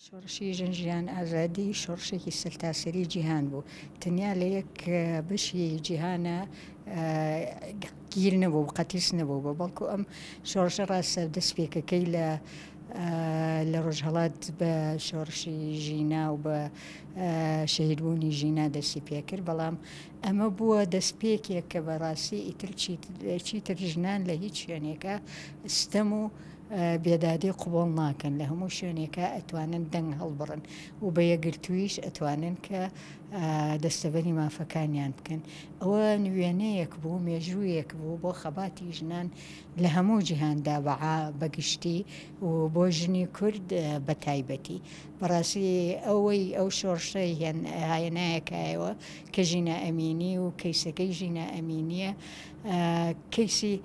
شۆڕشی ژن ژیان ئازادی شۆڕشێکی سەرتاسەری جیهان بوو، تەنیا لە یەک بەشی جیهانە گیر نەبوو، قەتیس نەبوو بە بەڵکو ئەم شۆڕشە ڕاستە دەستپێکەکەی لە لە ڕۆژهەڵات بە شۆڕشی ژینا و بە شەهیدبوونی ژینا دەستی پێکرد، بەڵام ئەمە بووە دەستپێکێک کە بەڕاستی ئیتر چیتر ژنان لە هیچ شوێنێکە ستەم و بێدادی قبوڵ ناکەن، لە هەموو شوێنێکا ئەتوانن دەنگ هەڵبڕن و بە یەکگرتوویش ئەتوانن کە دەستەبەری مافەکانیان بکەن. ئەوە وێنەیەک بوو، مێژوویەک بوو بۆ خەباتی ژنان لە هەموو جیهاندا بە گشتی و بۆ ژنی کورد بە تایبەتی. بەڕاستی ئەوەی ئەو شۆڕشەی هێنایە کایەوە کە ژینا ئەمینی و کەیسەکەی ژینا ئەمینییە، کەیسی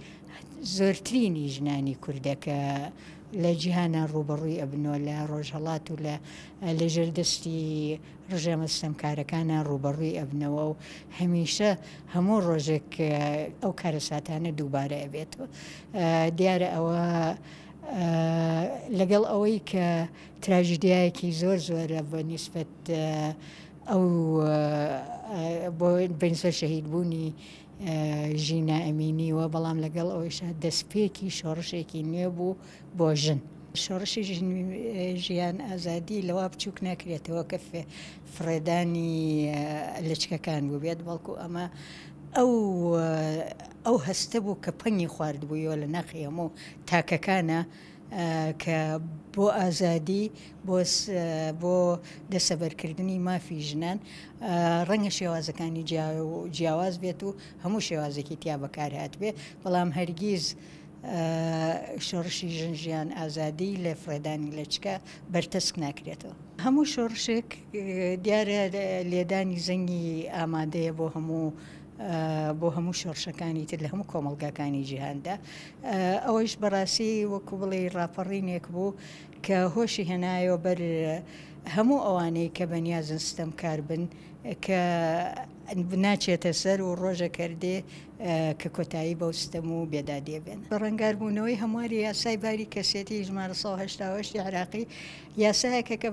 زۆرترینی ژنانی کوردە کە لە جیهانا ڕووبەڕووی ئەبنەوە، لە ڕۆژهەڵات و لە لەژێر دەستی ڕژێمە ستەمکارەکانا ڕووبەڕووی ئەبنەوە و هەمیشە هەموو ڕۆژێک ئەو کارەساتانە دووبارە ئەبێتەوە. دیارە ئەوە لەگەڵ ئەوەی کە تراژیدیایەکی زۆر زۆرە بە نیسبەت ئەو بۆ بە نیسبەت شەهیدبوونی ژینا ئەمینی و بەڵام لەگەڵ ئەوەیشا دەستپێکی شۆڕشێکی نوێ بوو بۆ ژن. شۆڕشی ژن ژیان ئازادی لەوە بچووک ناکرێتەوە کە فڕێدانی لەچکەکان بووبێت، بەڵکو ئەمە ئەو ئەو هەستە بوو کە پەنگی خواردبوویەوە لە ناخی هەموو تاکەکانە کە بۆ ئازادی بۆ بۆ دەسەبەرکردنی مافی ژنان ڕەنگە شێوازەکانی جیاواز بێت و هەموو شێوازێکی تیا بەکارهاتبێ، بەڵام هەرگیز شۆڕشی ژن ژیان ئازادی لە فڕێدانی لەچکە بەرتەسک ناکرێتەوە. هەموو شۆڕشێک دیارە لێدانی زەنگی ئامادەیە بۆ هەموو بۆ هەموو شۆڕشەکانی تر لە هەموو کۆمەڵگاکانی جیهاندا. ئەوەیش بەڕاستی وەکو بڵێی ڕاپەڕینێک بوو کە هۆشی هێنایەوە بەر هەموو ئەوانەی کە بەنیازن ستەمکار بن کە ناچێتە سەر و ڕۆژێک هەر دێ کە کۆتایی بەو ستەم و بێدادیە بێنن. بەڕەنگاربوونەوەی هەمواری یاسای باری کەسێتی ژمارە 188 ی عێراقی یاسایەکە کە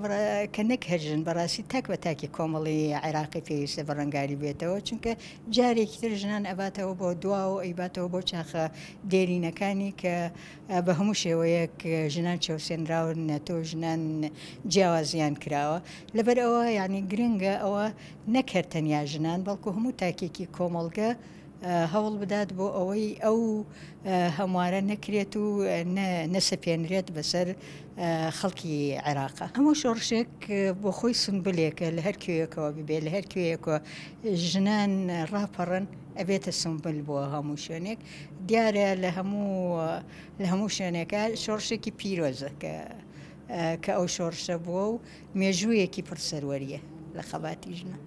کە نەک هەر ژن بەڕاستی تاک بە تاکی کۆمەڵی عێراقی پێویستە بەڕەنگاری بێتەوە، چونکە جارێکی تر ژنان ئەباتەوە بۆ دواوە، ئەیباتەوە بۆ چاخە دێرینەکانی کە بە هەموو شێوەیەک ژنان چەوسێنراونەتەوە، ژنان جیاوازیان کراوە. لەبەر ئەوە یانی گرنگە ئەوە نەک هەر تەنیا ژنان بەڵکو هەموو تاکێکی کۆمەڵگە هەوڵ بدات بۆ ئەوەی ئەو هەموارە نەکرێت و نەسەپێنرێت بەسەر خەڵکی عێراقا. هەموو شۆڕشێک بۆ خۆی سونبلێکە لە هەر کوێیەکەوە ببێت، لە هەر کوێیەکەوە ژنان ڕاپەڕن ئەبێتە سونبل بۆ هەموو شوێنێک. دیارە لە هەموو لە هەموو شوێنێکا شۆڕشێکی پیرۆزە کە کە ئەو شۆڕشە بووە و مێژوویەکی پڕ سەروەرییە لە خەباتی ژنان.